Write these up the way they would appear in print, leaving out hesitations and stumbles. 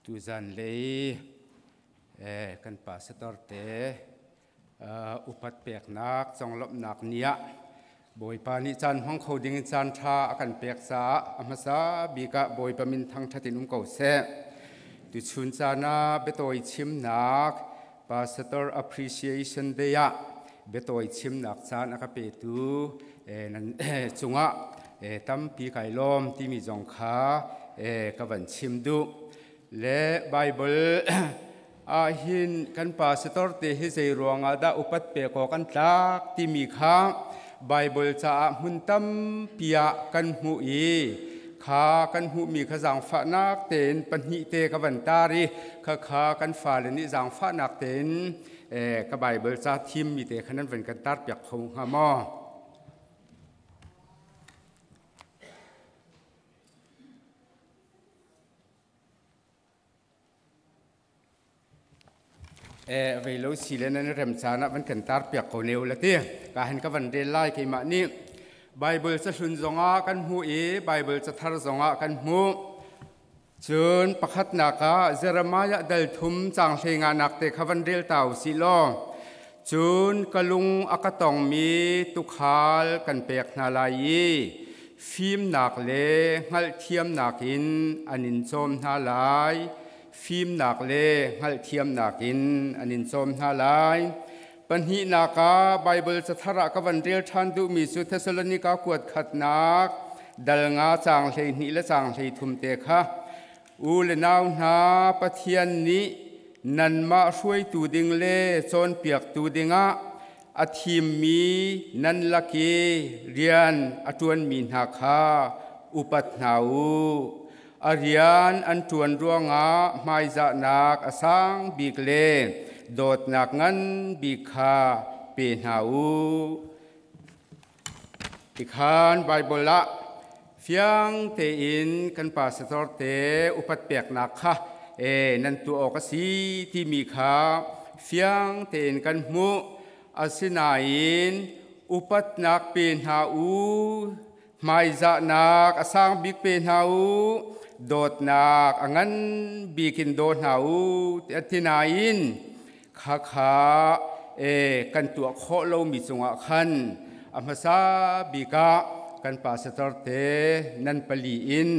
Tuzan lei kan pastor te upat peknak conglawmhnak ni ah Bawipa nih caan hmang kho ding in caan ṭha a kan pek caah a hmasa bik ah Bawipa min thangṭhat in um ko seh. Tuchun caan ah biatawi chimnak Pastor Appreciation Day ah biatawi chimnak caan a ka petu nan cungah tampi kai lawm timi zong kha ka van chim duh. Le Bible ahhin kan pastor te hi zei ruangah dah upat pek awk an tlak timi kha Bible caah hmun tampi ah kan hmuh i kha kan hmuhmi kha zaangfahnak tein pahnih te ka van tar i khakha kan fale nih zaangfahnak tein ka Bible ca thimmi te kha nan van kan tar piak kho hnga maw? Vei lo si le nan rem caan ah van kan tar piak ko ne la ti ka han ka van rel lai keimah nih Bible cahlun zongah kan hmu i Bible cathar zongah kan hmu. Cun pakhatnak ah Jeremiah dal thum caang hlei nganak te kha van rel ta u sih law cun ka lung a ka tongmi tuukhal kan pek hna lai i fimnak le hngalhthiamnak in an in cawm hna lai. Fimnak le hngalhthiamnak in an in cawm hna lai. Pahnihnak ah Baibal cathar ah ka van rel ṭhan duhmi cu Thesalonika kuat khatnak dal nga caang 12 le caang 13 te kha. U le nau hna, Pathian nih nanmah hruaitu ding le cawnpiaktu dingah a thimmi nan lak i rian a ṭuanmi hna kha upat hna u. A rian an ṭuan ruangah hmaizahnak a sang bik le dawtnak ngan bik kha pe hna u. Tikhan Baibal ah fiang tein kan pastor te upat peknak kha nan tuah awk a si timi kha fiang tein kan hmuh. Asinain upatnak pe hna u, hmaizahnak a sang bik pe hna u, dawtnak a ngan bik in daw hna u ti nain khakha kan tuah khawh lomi cungah khan a hmasa bik ah kan pastor te nan pali in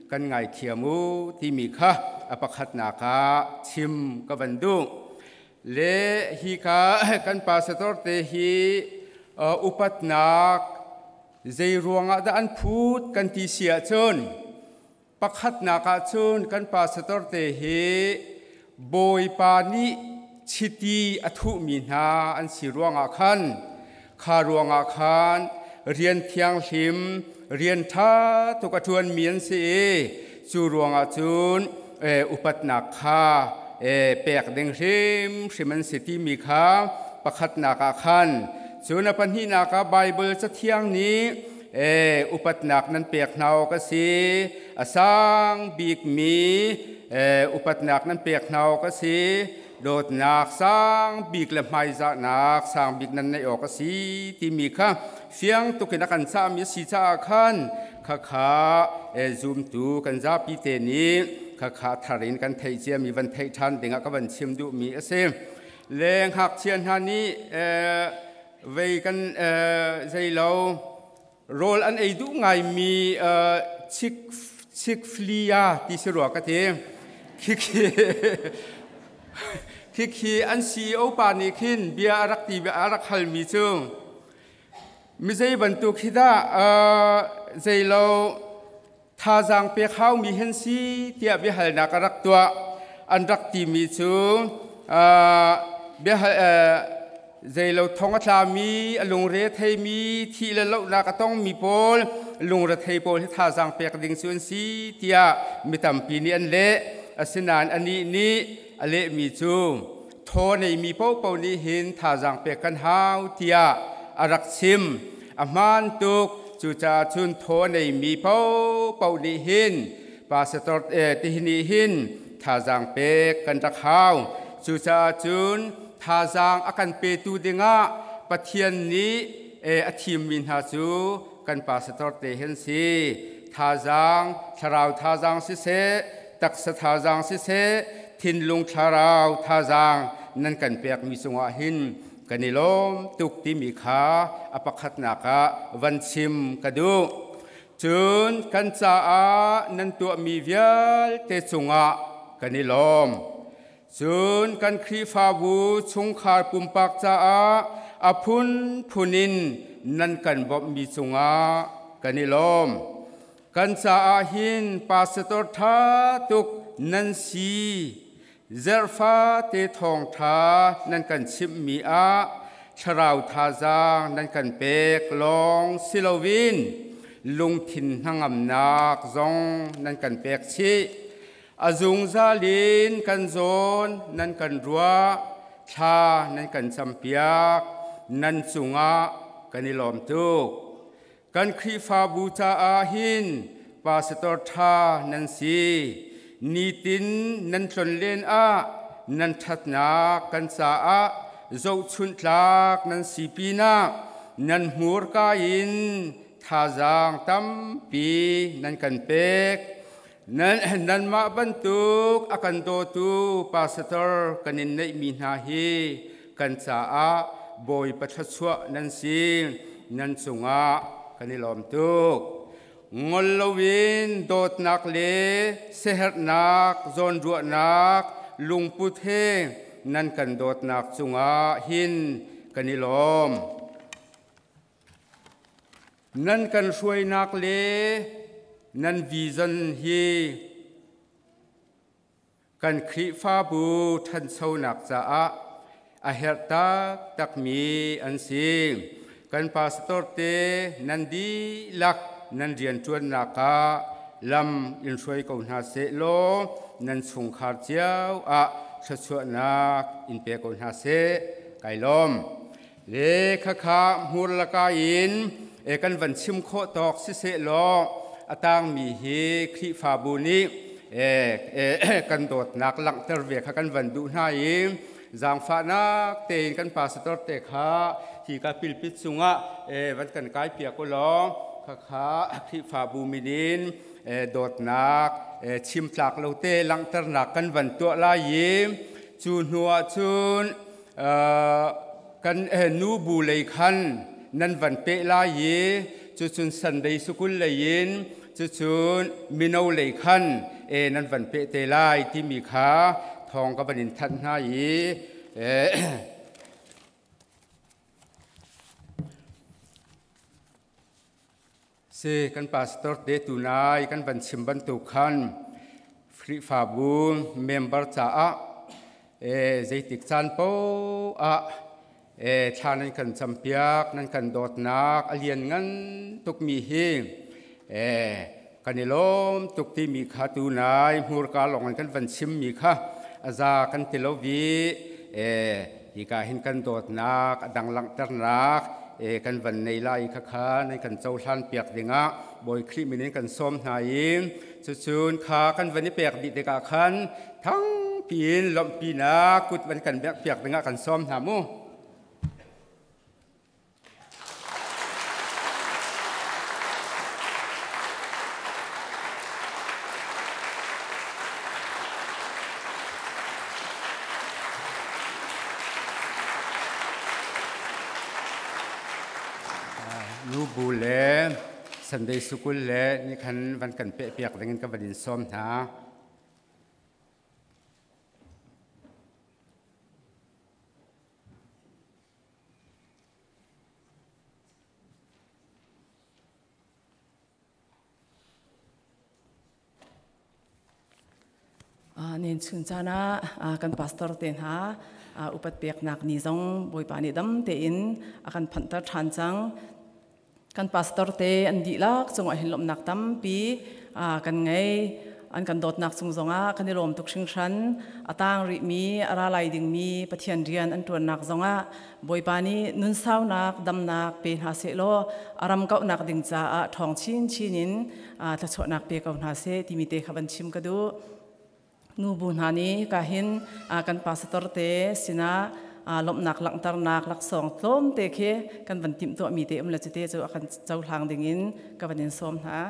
kan ngaithiam u timi kha a pakhatnak ah chim ka van duh. Le hi ka kan pastor te hi upatnak zei ruangah dah an phut kan ti si ahcun pakhatnak ah cun kan pastor te hi Bawipa nih chiti a thuhmi hna an si ruangah khan kha ruangah khan rian thianghlim rian ṭha tuk a ṭuanmi an si i cu ruangah cun upatnak kha pek ding hrimhrim an si timi kha pakhatnak ah khan. Cun a pahnihnak ah Baibal Cathiang nih upatnak nan pek hna awk a si, a sang bikmi upatnak nan pek hna awk a si, dawtnak sang bik le hmaizahnak sang bik nan neih awk a si timi kha fiang tukin a kan cahmi a si caah khan khakha zumtu kan zapi te nih khakha thar in kan theih ciami van theih ṭhan dingah ka van chim duhmi a si. Le ngakchia hna nih vei kan zeilo rawl an ei duh ngaimi Chick-fil-A ti si rua ka ti. Khikhi an CEO pa nih khin bia a rak ti a rak halmi cu mi zei bantuk hi dah zeilo thazaang pek haumi hen si tiah biahalnak a rak tuah. An rak timi cu biahal zeilo thong a tlami, a lungre theimi, thih le lohnak a tongmi pawl, lungrethei pawl hi thazaang pek ding cu an si tiah mi tampi nih an leh. Asinain anih nih a lehmi cu thaw neimi paohpaoh nih hin thazaang pek kan hau tiah a rak chim. A hmaan tuk. Cucaah cun thaw neimi paohpaoh nih hin pastor ti nih hin thazaang pek kan rak hau. Cucaah cun thazaang a kan petu dingah Pathian nih a thimmi hna cu kan pastor te hin si. Thazaang, thlarau thazaang siseh, Taksa thazaang siseh, thinlung thlarau thazaang nan kan pekmi cungah hin kan i lawm tuk timi kha a pakhatnak ah van chim ka duh. Cun kan caah nan tuahmi vialte cungah kan i lawm. Cun kan Khrihfabu chungkhar pumpak caah a phunphun in nan kan bawmhmi cungah kan i lawm. Kan caah hin pastor ṭha tuk nan si. Zerhfate thawngṭha nan kan chimhmi ah thlarau thazaang nan kan pek lawng si loin lungthin hnangamnak zong nan kan pek chih. A zungzal in kan zawn nan kan ruah, thla nan kan campiak, nan cungah kan i lawm tuk. Kan Khrihfabu caah hin pastor ṭha nan si. Nitin nan tlonlen ah nan ṭhatnak kan caah zohchunh tlak nan si pinah nan hmurka in thazaang tampi nan kan pek. Nanmah bantuk a kan dawtu pastor kan in neihmi hna hi kan caah Bawipa thluachuah nan si. Nan cungah kan i lawm tuk. Ngol loin dawtnak le siaherhnak, zawnruahnak lungput he nan kan dawtnak cungah hin kan i lawm. Nan kan hruainak le nan vision hi kan Khrihfabu ṭhanchonak caah a herh taktakmi an si. Kan pastor te nan dihlak nan rianṭuannak ah lam in hruai ko hna seh law nan chungkhar cio ah thluachuahnak in pe ko hna seh. Kai lawm. Le khakha hmur laka in kan van chim khawh tawk siseh law a tangmi hi Khrihfabu nih kan dawtnak langhter ve kha kan van duh hna i zaangfahnak tein kan pastor te kha hi ka pilpit cungah van kan kai piak u law khakha Khrihfabu min in dawtnak chim tlak lo te langhternak kan van tuah lai i cu hnu ah cun kan nu bu lei khan nan van peh lai i cucun Sunday sukul lei in cucun mino lei khan e nan van peh te lai timi kha thawng ka van in thanh hna i Si kan pastor te tunai kan van chim bantuk khan Khrihfabu member caah zeitik caan poah ah thla nan kan campiak nan kan dawtnak a lian ngan tukmi hi kan i lawm tuk timi kha tunai hmurka lawng in kan van chimmi kha a za kan ti lo vi hika hin kan dawtnak a dang langhternak kan van nei lai kha kha nan kan cohlan piak dingah Bawi Khrih min in kan sawm hna i cucun kha kan van i pek dih tikah khan thangpi in lawmhpinak kut van kan bek piak dingah kan sawm hna mu. Nubu le Sunday School le nih khan van kan pehpiak dingin ka van in sawm hna. Nen chun caan ah kan pastor te hna upat peknak ni zong Bawipa nih dam tein a kan phanhter ṭhan cang. Kan pastor te an dihlak cungah hin lawmhnak tampi kan ngei. An kan dawtnak cung zongah kan i lawm tuk hringhran. A tang rihmi, a ra lai dingmi Pathian rian an ṭuannak zongah Bawipa nih nunsaunak, damnak pe hna sehlaw a ram kauhnak ding caah ṭhawng chinchin in thluachuahnak pe ko hna seh timi te kha van chim ka duh. Nubu hna nih ka hin kan pastor te sinah lawmhnak langhternak laksawng tlawmte khi kan van timhtuahmi te um le cute cu a kan cohlang dingin ka van in sawm hna.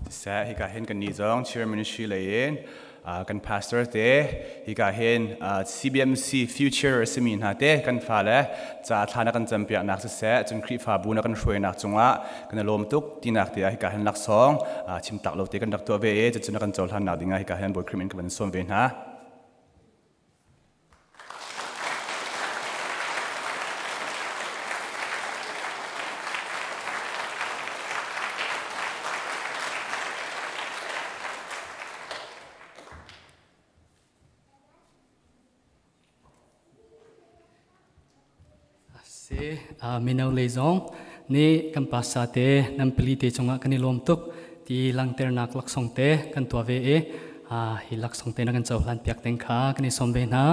Siseh, hika hin kan nih zong Cheer Ministry lei in kan pastor te hika hin CBMC Future a simi hna te kan fale ca thla na kan campiaknak siseh, cun Khrihfabu na kan hruainak cungah kan i lawm tuk tinak te ah hika hin laksawng chimtak lo te kan rak tuah ve i cucu na kan cohlannak dingah hika hin Bawi Khrih min ka van sawm ve hna. Si mino lei zong nih kan pasa te nan pali te cungah kan i lawm tuk ti langternak laksawng te kan tuah ve i hi laksawng te na kan cohlan piak ding kha kan i sawm ve hna.